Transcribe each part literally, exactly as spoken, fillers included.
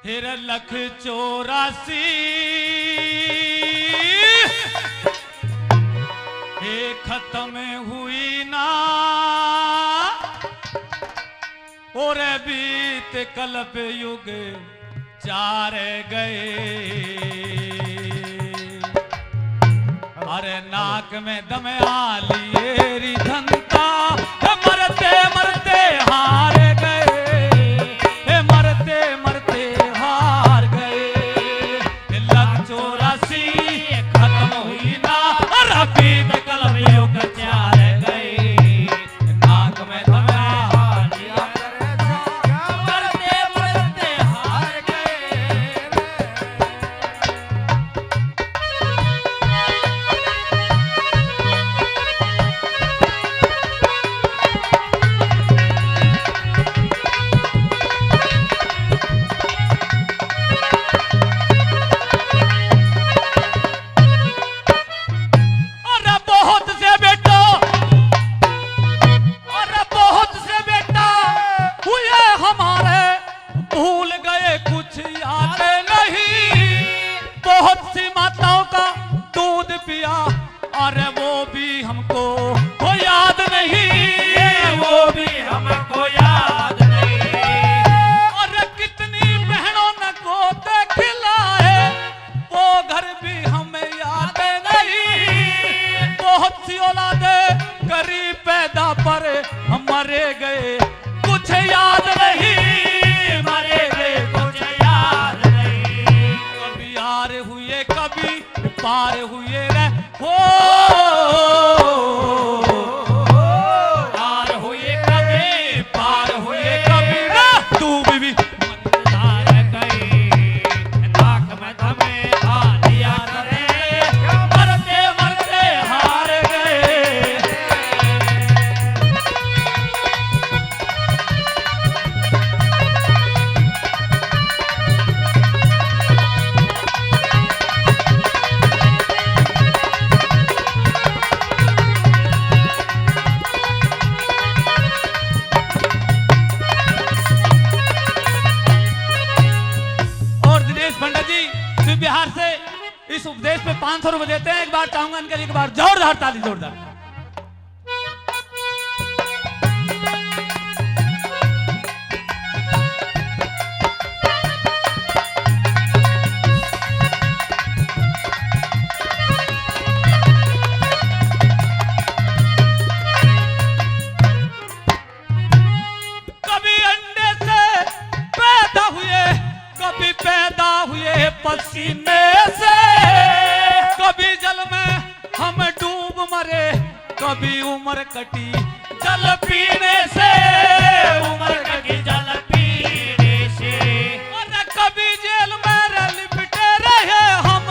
फिर लख चौरासी, हे खत्म हुई ना, और बीत कल्प युग चार गए। अरे नाक में दम आ लिए री धनता, मरते मरते हार गए, मरते मरते हार गए। लख चौरासी खत्म हुई ना, अरे बीत कल्प युग चार गए। नाक में दम आ लिए, मरते मरते हार गए। अरे बहुत से बेटा, अरे बहुत से बेटा हुए हमारे, भूल गए कुछ याद नहीं। बहुत सी माताओं का दूध पिया, अरे वो भी हमको वो याद नहीं, वो भी हमको याद नहीं। अरे कितनी बहनों ने गोद खिलाए, वो घर भी हमें याद नहीं। बहुत सी औलादे करी पैदा पर हम मरे गए, कुछ याद नहीं, मरे गए, कुछ याद नहीं। कभी यार हुए, कभी पार हुए रे, हो। पार हुए कभी, पार हुए कभी रे, तू भी, भी मरता गई, नाक में दमे आ लिया करे, मरते मरते हार गए। और दिनेश पंडित जी, जो बिहार से इस उपदेश पे पाँच सौ रुपए देते हैं, एक बार चाहूंगा इनके लिए एक बार जोरदार ताली, जोरदार। कभी अंडे से पैदा हुए, कभी पैदा हुए पसीने से, कभी जल में हम डूब मरे, कभी उम्र कटी जल पीने से, उम्र कटी जल पीने से। और कभी जेल में रह लिपटे रहे हम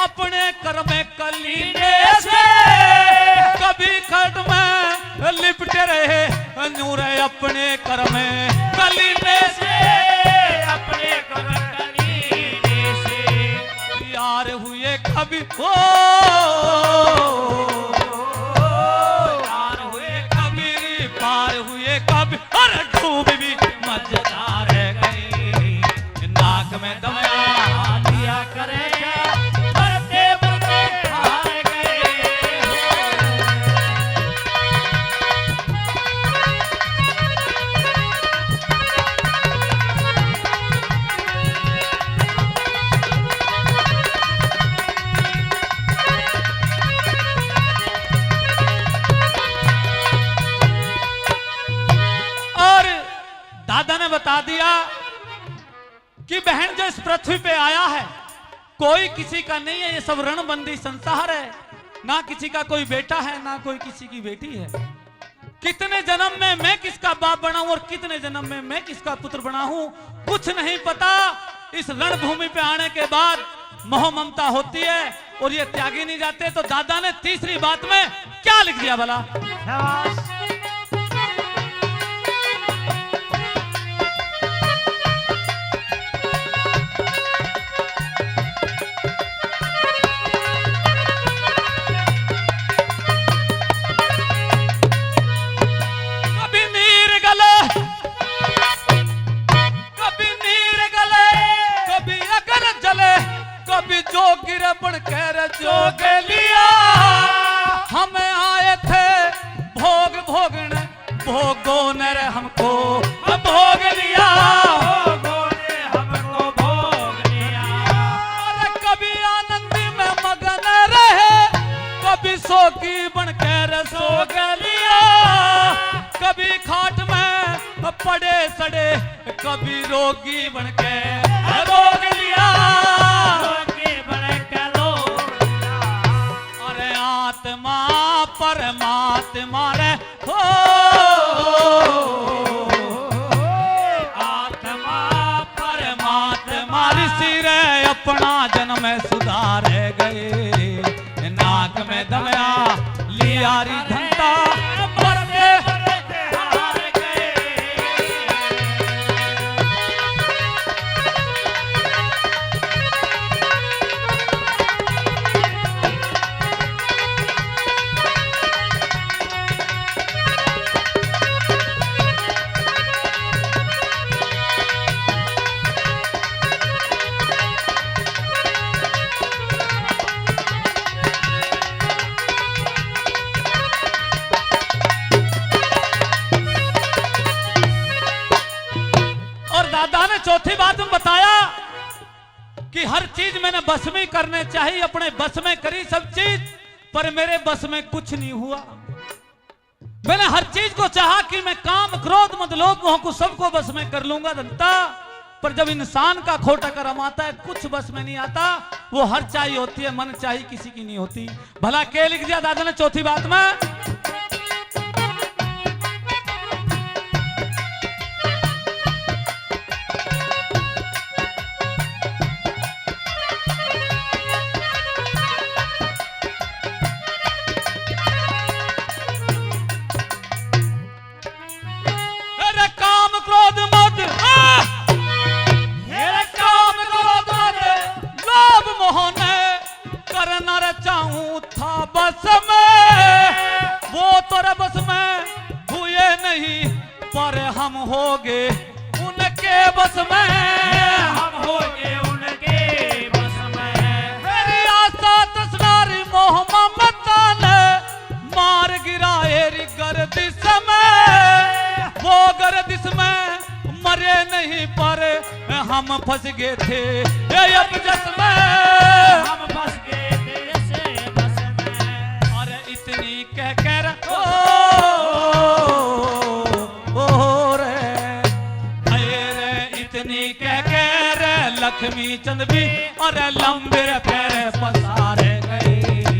अपने कर्म कलीने से, कभी खट में लिपटे रहे नूर अपने कर्म कलीने से, अपने कर्म कलीने से। यार हुए कभी, ओ, पार हुए कभी, पार हुए कभी, अरे डूब भी मजेदार गए। नाक में दम आ लिया करेगा, मरते मरते हार गए। और दादा ने बता दिया कि बहन जो इस पृथ्वी पे आया है, कोई किसी का नहीं है, ये सब रणबंदी संसार है, ना किसी का कोई बेटा है, ना कोई किसी की बेटी है। कितने जन्म में मैं किसका बाप बनाऊं और कितने जन्म में मैं किसका पुत्र बनाऊं, कुछ नहीं पता। इस रणभूमि पे आने के बाद मोह ममता होती है और ये त्यागी नहीं जाते। तो दादा ने तीसरी बात में क्या लिख दिया भला? शाबाश। कभी नीर गले, कभी नीर गले, जोगिर बन के रे जोगलिया, हम आए थे भोग भोगन, भोगों ने रे हमको भोग लिया। भोगों ने हमको भोग लिया। अरे कभी आनंद में मगन रहे, कभी सोगी बन के रे सोगलिया, कभी खाट में पड़े सड़े, कभी रोगी बन के रोग लिया। रोगी बन के रोग लिया। अरे आत्मा परमात्मा रे हो, आत्मा परमात्मा रे सिरे अपना जन्म सुधार गए। नाक में दमया लिया री धंधा, मरते मरते हार गए। और दादा ने चौथी बात में बताया कि हर चीज मैंने बस में करने चाहिए, अपने बस में करी सब चीज, पर मेरे बस में कुछ नहीं हुआ। मैंने हर चीज को चाहा कि मैं काम, क्रोध, मद, लोभ, मोह को सबको बस में कर लूंगा धनता, पर जब इंसान का खोटा कर्म आता है, कुछ बस में नहीं आता। वो हर चाही होती है, मन चाही किसी की नहीं होती। भला के लिख दिया दादा ने चौथी बात में? अरे काम क्रोध मद, आह! अरे काम क्रोध मद, लोभ मोह ने करना रे चाहूं था बस में, वो तो रे बस में हुए नहीं, पर हम हो गए उनके बस में। हम हो गए उनके बस में। मेरी आशा तसनारी मोह ममता ने मार गिराए री गर्दिश में, वो गर्दिश में मरे नहीं पर हम फंस गए थे ये अब जस में। हम फंस गए थे इस बस में। अरे इतनी कह कर ओ, ओ रे, अरे इतनी कह कर लक्ष्मी चंद भी अरे लंबे पैर पसारे गए।